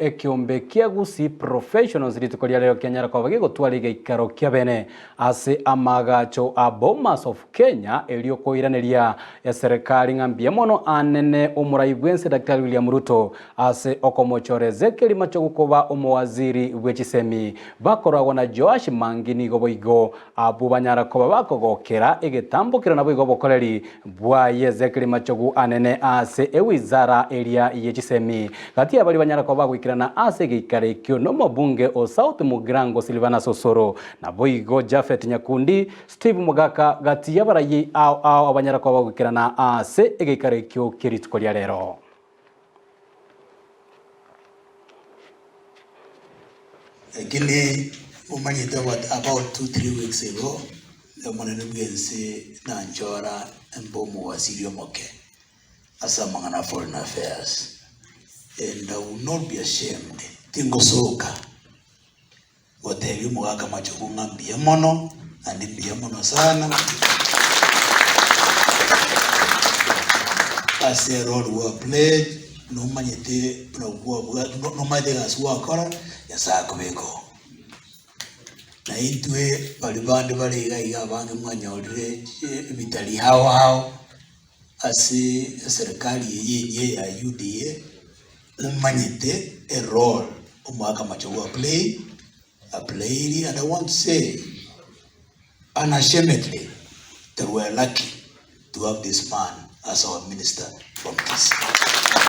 Ekeombe kia Gusii Professionals rituko ria rero kianyara koba gegotwara egeikaro kia bene ase amaagacho a Bomas of Kenya erio koiraneria eserekari ng'a mbuya mono anene omorai bwense Daktari William Ruto ase okomochora Ezekiel Machogu koba omowaziri bwe chisemi bakoragwa na Joash Mangi nigo boigo abwo banyara koba bakogokera egetambokero naboigo obokoreri Bwaye Ezekieli machogu anene ase ewizara eria ye chisemi. Gati y'abaria banyara koba bagoikerana ase egeikaro ekio nomobunge o South Mugirango Silvanus Osoro, naboigo Japhet Nyakundi, Steve Mogaka gati y'abarayia ao ao abanyara koba bagoikerana ase egeikaro ekio kie rituko ria rero. Lakini omanyete about 2-3 weeks ago, Omonene bw'ense nanchora mbe omowaziri omoke ase amang'ana a foreign affairs, and I will not be ashamed, tingosoka gotebia omogaka Machogu ng'a mbuya mono, naende mbuya mono sana, ase erole gwa played, nomanyete buna kwabwa nomanyete egasi gwakora, Nyasaye akobeke oo. Na intwe baria bande bare iga iga abange mwanyorire ebitari ao ao ase eserekari eye enyia ya UDA, momanyete erole omwaka machogu a play a playiri and I want to say unashamedly that we are lucky to have this man as our minister from Kisii.